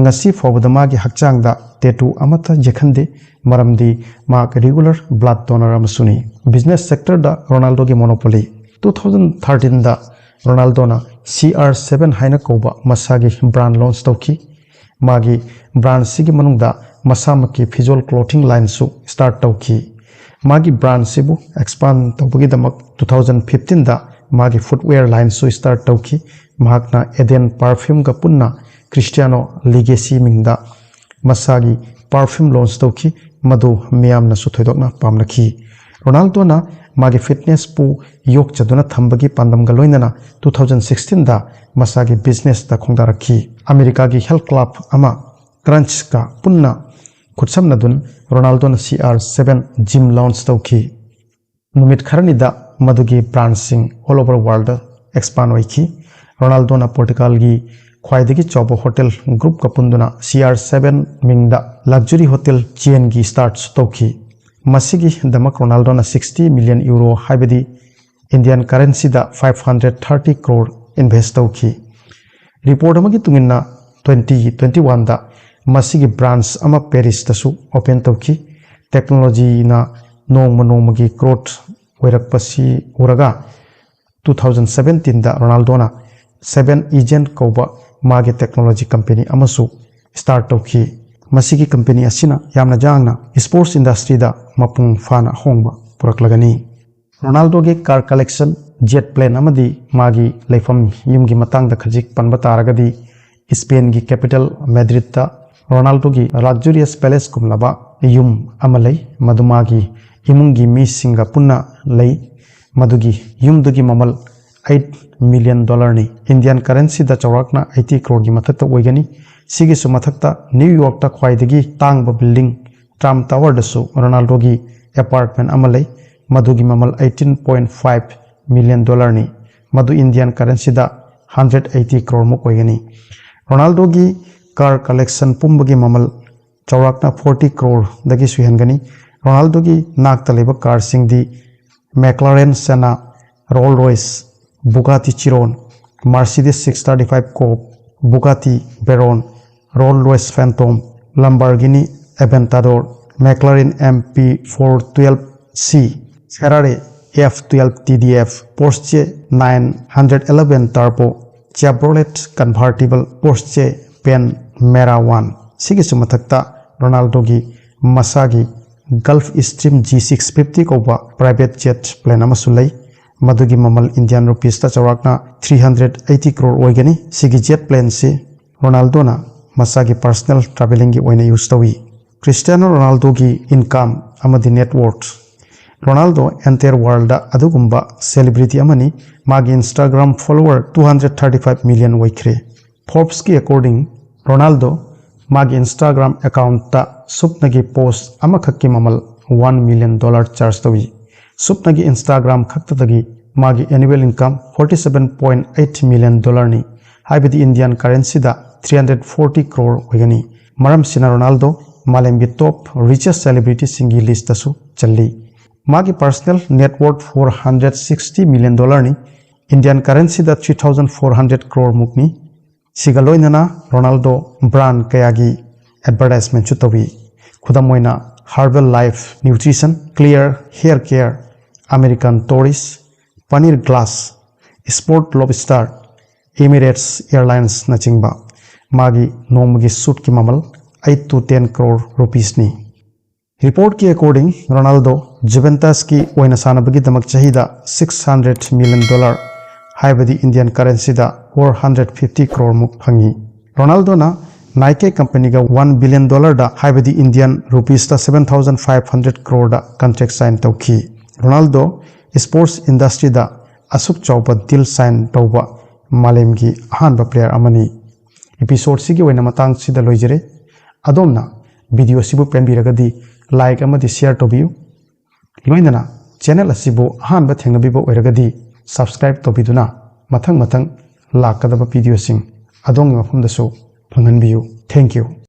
ꯉꯁꯤ ꯐꯥꯎꯕꯗ ꯃꯥꯒꯤ ꯍꯛꯆꯥꯡꯗ ꯇꯦꯇꯨ ꯑꯃꯠꯇ ꯌꯦꯛꯍꯟꯗꯦ, ꯃꯔꯝꯗꯤ ꯃꯍꯥꯛ ꯔꯤꯒꯨꯂꯔ ꯕ꯭ꯂꯗ ꯗꯣꯅꯔ ꯑꯃꯁꯨꯅꯤ꯫ ꯕꯤꯖꯤꯅꯦꯁ ꯁꯦꯛꯇꯔꯗ ꯔꯣꯅꯥꯜꯗꯣꯒꯤ ꯃꯣꯅꯣꯄꯣꯂꯤ꯫ ꯇꯨ ꯊꯥꯎꯖꯟ ꯊꯥꯔꯇꯤꯟꯗ ꯔꯣꯅꯥꯜꯗꯣꯅ ꯁꯤ ꯑꯥꯔ ꯁꯕꯦꯟ ꯍꯥꯏꯅ ꯀꯧꯕ ꯃꯁꯥꯒꯤ ꯕ꯭ꯔꯥꯟꯗ ꯂꯣꯟꯆ ꯇꯧꯈꯤ꯫ ꯃꯥꯒꯤ ꯕ꯭ꯔꯥꯟꯗꯁꯤꯒꯤ ꯃꯅꯨꯡꯗ ꯃꯁꯥꯃꯛꯀꯤ ꯐꯤꯖꯣꯜ ꯀ꯭ꯂꯣꯊꯤꯡ ꯂꯥꯏꯟꯁꯨ ꯁ꯭ꯇꯥꯔꯠ ꯇꯧꯈꯤ꯫ ꯃꯥꯒꯤ ꯕ꯭ꯔꯥꯟꯗꯁꯤꯕꯨ ꯑꯦꯛꯁꯄꯥꯟ ꯇꯧꯕꯒꯤꯗꯃꯛ ꯇꯨ ꯊꯥꯎꯖꯟ ꯐꯤꯐꯇꯤꯟꯗ ꯃꯥꯒꯤ ꯐꯨꯠꯋꯦꯌꯔ ꯂꯥꯏꯟꯁꯨ ꯁ꯭ꯇꯥꯔꯠ ꯇꯧꯈꯤ꯫ ꯃꯍꯥꯛꯅ ꯑꯦꯗꯦꯟ ꯄꯥꯔꯐ꯭ꯌꯨꯝꯒ ꯄꯨꯟꯅ ꯈ꯭ꯔꯤꯁꯇꯤꯌꯥꯅꯣ ꯂꯤꯒꯦꯁꯤ ꯃꯤꯡꯗ ꯃꯁꯥꯒꯤ ꯄꯥꯔꯐ꯭ꯌꯨꯝ ꯂꯣꯟꯆ ꯇꯧꯈꯤ, ꯃꯗꯨ ꯃꯤꯌꯥꯝꯅꯁꯨ ꯊꯣꯏꯗꯣꯛꯅ ꯄꯥꯝꯅꯈꯤ꯫ ꯔꯣꯅꯥꯜꯗꯣꯅ ꯃꯥꯒꯤ ꯐꯤꯠꯅꯦꯁꯄꯨ ꯌꯣꯛꯆꯗꯨꯅ ꯊꯝꯕꯒꯤ ꯄꯥꯟꯗꯝꯒ ꯂꯣꯏꯅꯅ ꯇꯨ ꯊꯥꯎꯖꯟ ꯁꯤꯛꯁꯇꯤꯟꯗ ꯃꯁꯥꯒꯤ ꯕꯤꯖꯤꯅꯦꯁꯇ ꯈꯣꯡꯗꯥꯔꯛꯈꯤ꯫ ꯑꯃꯦꯔꯤꯀꯥꯒꯤ ꯍꯦꯜꯊ ꯀ꯭ꯂꯕ ꯑꯃ ꯀ꯭ꯔꯟꯆꯀ ꯄꯨꯟꯅ ꯈꯨꯠꯁꯝꯅꯗꯨꯅ ꯔꯣꯅꯥꯜꯗꯣꯅ C R seven gym launch ꯇꯧꯈꯤ꯫ ꯅꯨꯃꯤꯠ ꯈꯔꯅꯤꯗ ꯃꯗꯨꯒꯤ ꯕ꯭ꯔꯥꯟꯆꯁꯤꯡ ꯑꯣꯜ ꯑꯣꯚꯔ ꯋꯥꯔꯜꯗ ꯑꯦꯛꯁꯄꯥꯟ ꯑꯣꯏꯈꯤ꯫ ꯔꯣꯅꯥꯜꯗꯣꯅ ꯄꯣꯔꯇꯨꯒꯥꯜꯒꯤ ꯈ꯭ꯋꯥꯏꯗꯒꯤ ꯆꯥꯎꯕ ꯍꯣꯇꯦꯜ ꯒ꯭ꯔꯨꯞꯀ ꯄꯨꯟꯗꯨꯅ ꯁꯤ ꯑꯥꯔ ꯁꯚꯦꯟ ꯃꯤꯡꯗ ꯂꯛꯖꯔꯤ ꯍꯣꯇꯦꯜ ꯆꯦꯟꯒꯤ ꯁ꯭ꯇꯥꯔꯠꯁꯨ ꯇꯧꯈꯤ꯫ ꯃꯁꯤꯒꯤꯗꯃꯛ ꯔꯣꯅꯥꯜꯗꯣꯅ ꯁꯤꯛꯁꯇꯤ ꯃꯤꯂꯤꯌꯟ ꯌꯨꯔꯣ, ꯍꯥꯏꯕꯗꯤ ꯏꯟꯗꯤꯌꯟ ꯀꯔꯦꯟꯁꯤꯗ five hundred thirty crore invest ꯇꯧꯈꯤ꯫ ꯔꯤꯄꯣꯔꯠ ꯑꯃꯒꯤ ꯃꯇꯨꯡ ꯏꯟꯅ, ꯇ꯭ꯋꯦꯟꯇꯤ ꯇ꯭ꯋꯦꯟꯇꯤ ꯋꯥꯟꯗ ꯃꯁꯤꯒꯤ ꯕ꯭ꯔꯥꯟꯆ ꯑꯃ ꯄꯦꯔꯤꯁꯇꯁꯨ ꯑꯣꯄꯦꯟ ꯇꯧꯈꯤ꯫ ꯇꯦꯛꯅꯣꯂꯣꯖꯤꯅ ꯅꯣꯡꯃ ꯅꯣꯡꯃꯒꯤ ꯒ꯭ꯔꯣꯊ ꯑꯣꯏꯔꯛꯄꯁꯤ ꯎꯔꯒ, ꯇꯨ ꯊꯥꯎꯖꯟ ꯁꯚꯦꯟꯇꯤꯟꯗ ꯔꯣꯅꯥꯜꯗꯣꯅ ꯁꯚꯦꯟ ꯏꯖꯦꯟ ꯀꯧꯕ ꯃꯥꯒꯤ ꯇꯦꯛꯅꯣꯂꯣꯖꯤ ꯀꯝꯄꯦꯅꯤ ꯑꯃꯁꯨ ꯁ꯭ꯇꯥꯔꯠ ꯇꯧꯈꯤ꯫ ꯃꯁꯤꯒꯤ ꯀꯝꯄꯦꯅꯤ ꯑꯁꯤꯅ ꯌꯥꯝꯅ ꯌꯥꯡꯅ ꯁ꯭ꯄꯣꯔꯠꯁ ꯏꯟꯗꯁꯇ꯭ꯔꯤꯗ ꯃꯄꯨꯡ ꯐꯥꯅ ꯑꯍꯣꯡꯕ ꯄꯨꯔꯛꯂꯒꯅꯤ꯫ ꯔꯣꯅꯥꯜꯗꯣꯒꯤ ꯀꯥꯔ ꯀꯂꯦꯛꯁꯟ, ꯖꯦꯠ ꯄ꯭ꯂꯦꯟ ꯑꯃꯗꯤ ꯃꯥꯒꯤ ꯂꯩꯐꯝ ꯌꯨꯝꯒꯤ ꯃꯇꯥꯡꯗ ꯈꯖꯤꯛ ꯄꯟꯕ ꯇꯥꯔꯒꯗꯤ, ꯏꯁꯄꯦꯟꯒꯤ ꯀꯦꯄꯤꯇꯦꯜ ꯃꯦꯗ꯭ꯔꯤꯗꯇ ꯔꯣꯅꯥꯜꯗꯣꯒꯤ ꯂꯛꯖꯔꯤꯌꯁ ꯄꯦꯂꯦꯁꯀꯨꯝꯂꯕ ꯌꯨꯝ ꯑꯃ ꯂꯩ, ꯃꯗꯨ ꯃꯥꯒꯤ ꯏꯃꯨꯡꯒꯤ ꯃꯤꯁꯤꯡꯒ ꯄꯨꯟꯅ ꯂꯩ꯫ ꯃꯗꯨꯒꯤ ꯌꯨꯝꯗꯨꯒꯤ ꯃꯃꯜ ꯑꯩꯠ ꯃꯤꯂꯤꯌꯟ ꯗꯣꯂꯔꯅꯤ꯫ ꯏꯟꯗꯤꯌꯟ ꯀꯔꯦꯟꯁꯤꯗ ꯆꯥꯎꯔꯥꯛꯅ ꯑꯩꯠꯇꯤ ꯀ꯭ꯔꯣꯔꯒꯤ ꯃꯊꯛꯇ ꯑꯣꯏꯒꯅꯤ꯫ ꯁꯤꯒꯤꯁꯨ ꯃꯊꯛꯇ ꯅ꯭ꯌꯨ ꯌꯣꯔꯛꯇ ꯈ꯭ꯋꯥꯏꯗꯒꯤ ꯇꯥꯡꯕ ꯕꯤꯜꯗꯤꯡ ꯇ꯭ꯔꯥꯝꯞ ꯇꯥꯋꯔꯗꯁꯨ ꯔꯣꯅꯥꯜꯗꯣꯒꯤ ꯑꯦꯄꯥꯔꯠꯃꯦꯟ ꯑꯃ ꯂꯩ꯫ ꯃꯗꯨꯒꯤ ꯃꯃꯜ ꯑꯩꯠꯇꯤꯟ ꯄꯣꯏꯟ ꯐꯥꯏꯚ ꯃꯤꯂꯤꯌꯟ ꯗꯣꯂꯔꯅꯤ꯫ ꯃꯗꯨ ꯏꯟꯗꯤꯌꯟ ꯀꯔꯦꯟꯁꯤꯗ ꯍꯟꯗ꯭ꯔꯦꯠ ꯑꯩꯠꯇꯤ ꯀ꯭ꯔꯣꯔꯃꯨꯛ ꯑꯣꯏꯒꯅꯤ꯫ ꯔꯣꯅꯥꯜꯗꯣꯒꯤ ꯀꯥꯔ ꯀꯂꯦꯛꯁꯟ ꯄꯨꯝꯕꯒꯤ ꯃꯃꯜ ꯆꯥꯎꯔꯥꯛꯅ ꯐꯣꯔꯇꯤ ꯀ꯭ꯔꯣꯔꯗꯒꯤꯁꯨ ꯍꯦꯟꯒꯅꯤ꯫ ꯔꯣꯅꯥꯜꯗꯣꯒꯤ ꯅꯥꯛꯇ ꯂꯩꯕ ꯀꯥꯔꯁꯤꯡꯗꯤ McLaren Senna, Rolls Royce, Bugatti Chiron, Mercedes six thirty five coupe, Bugatti Veyron, Rolls Royce Phantom, Lamborghini Aventador, McLaren M P four twelve C, Ferrari F twelve T D F, Porsche nine hundred eleven turbo, Chevrolet convertible, Porsche Panamera one. ꯁꯤꯒꯤꯁꯨ ꯃꯊꯛꯇ ꯔꯣꯅꯥꯜꯗꯣꯒꯤ ꯃꯁꯥꯒꯤ Gulfstream G six fifty ꯀꯧꯕ ꯄ꯭ꯔꯥꯏꯚꯦꯠ ꯖꯦꯠ ꯄ꯭ꯂꯦꯟ ꯑꯃꯁꯨ ꯂꯩ꯫ ꯃꯗꯨꯒꯤ ꯃꯃꯜ ꯏꯟꯗꯤꯌꯟ ꯔꯨꯄꯤꯁꯇ ꯆꯥꯎꯔꯥꯛꯅ ꯊ꯭ꯔꯤ ꯍꯟꯗ꯭ꯔꯦꯠ ꯑꯩꯠꯇꯤ ꯀ꯭ꯔꯣꯔ ꯑꯣꯏꯒꯅꯤ꯫ ꯁꯤꯒꯤ ꯖꯦꯠ ꯄ꯭ꯂꯦꯟꯁꯤ ꯔꯣꯅꯥꯜꯗꯣꯅ ꯃꯁꯥꯒꯤ ꯄꯔꯁꯅꯦꯜ ꯇ꯭ꯔꯥꯚꯦꯂꯤꯡꯒꯤ ꯑꯣꯏꯅ ꯌꯨꯁ ꯇꯧꯏ꯫ ꯀ꯭ꯔꯤꯁꯇꯤꯌꯥꯅꯣ ꯔꯣꯅꯥꯜꯗꯣꯒꯤ ꯏꯟꯀꯝ ꯑꯃꯗꯤ ꯅꯦꯠ ꯋꯣꯔꯊ꯫ ꯔꯣꯅꯥꯜꯗꯣ entire world ꯑꯗꯨꯒꯨꯝꯕ celebrity ꯑꯃꯅꯤ꯫ ꯃꯥꯒꯤ Instagram follower two hundred thirty five million ꯑꯣꯏꯈ꯭ꯔꯦ꯫ Forbesꯀꯤ according, ꯔꯣꯅꯥꯜꯗꯣ ꯃꯥꯒꯤ Instagram accountꯇ ꯁꯨꯞꯅꯒꯤ post ꯑꯃꯈꯛꯀꯤ ꯃꯃꯜ one million dollar charge ꯇꯧꯏ꯫ ꯁꯨꯞꯅꯒꯤ Instagram ꯈꯛꯇꯗꯒꯤ ꯃꯥꯒꯤ annual income forty seven point eight million dollarꯅꯤ, ꯍꯥꯏꯕꯗꯤ Indian currencyꯗ three hundred forty crore ꯑꯣꯏꯒꯅꯤ꯫ ꯃꯔꯝꯁꯤꯅ ꯔꯣꯅꯥꯜꯗꯣ ꯃꯥꯂꯦꯝꯒꯤ top richest celebrityꯁꯤꯡꯒꯤ listꯇꯁꯨ ꯆꯜꯂꯤ꯫ ꯃꯥꯒꯤ personal net worth four hundred sixty million dollarꯅꯤ, Indian currencyꯗ three thousand four hundred crore ꯃꯨꯛꯅꯤ꯫ ꯁꯤꯒ ꯂꯣꯏꯅꯅ ꯔꯣꯅꯥꯜꯗꯣ brand ꯀꯌꯥꯒꯤ advertisementꯁꯨ ꯇꯧꯏ꯫ ꯈꯨꯗꯝ ꯑꯣꯏꯅ Herbalife Nutrition, Clear Hair Care, American Tourister, Paneer Glass, Sport Lobster, Emirates Airlinesꯅꯆꯤꯡꯕ꯫ ꯃꯥꯒꯤ ꯅꯣꯡꯃꯒꯤ suitꯀꯤ ꯃꯃꯜ eight to ten crore rupeesꯅꯤ꯫ Reportꯀꯤ according, ꯔꯣꯅꯥꯜꯗꯣ Juventusꯀꯤ ꯑꯣꯏꯅ ꯁꯥꯟꯅꯕꯒꯤꯗꯃꯛ ꯆꯍꯤꯗ six hundred million dollar, ꯍꯥꯏꯕꯗꯤ Indian currencyꯗ four hundred fifty crore ꯃꯨꯛ ꯐꯪꯏ꯫ ꯔꯣꯅꯥꯜꯗꯣꯅ Nike companyꯒ one billion dollarꯗ, ꯍꯥꯏꯕꯗꯤ Indian rupeesꯇ seven thousand five hundred croreꯗ contract sign ꯇꯧꯈꯤ꯫ ꯔꯣꯅꯥꯜꯗꯣ sports industryꯗ ꯑꯁꯨꯛ ꯆꯥꯎꯕ deal sign ꯇꯧꯕ ꯃꯥꯂꯦꯝꯒꯤ ꯑꯍꯥꯟꯕ player ꯑꯃꯅꯤ꯫ Episodeꯁꯤꯒꯤ ꯑꯣꯏꯅ ꯃꯇꯥꯡꯁꯤꯗ ꯂꯣꯏꯖꯔꯦ꯫ ꯑꯗꯣꯝꯅ videoꯁꯤꯕꯨ ꯄꯦꯟꯕꯤꯔꯒꯗꯤ like ꯑꯃꯗꯤ share ꯇꯧꯕꯤꯌꯨ꯫ ꯂꯣꯏꯅꯅ channel ꯑꯁꯤꯕꯨ ꯑꯍꯥꯟꯕ ꯊꯦꯡꯅꯕꯤꯕ ꯑꯣꯏꯔꯒꯗꯤ subscribe ꯇꯧꯕꯤꯗꯨꯅ ꯃꯊꯪ ꯃꯊꯪ ꯂꯥꯛꯀꯗꯕ videoꯁꯤꯡ ꯑꯗꯣꯝꯒꯤ ꯃꯐꯝꯗꯁꯨ ꯐꯪꯍꯟꯕꯤꯌꯨ꯫ Thank you꯫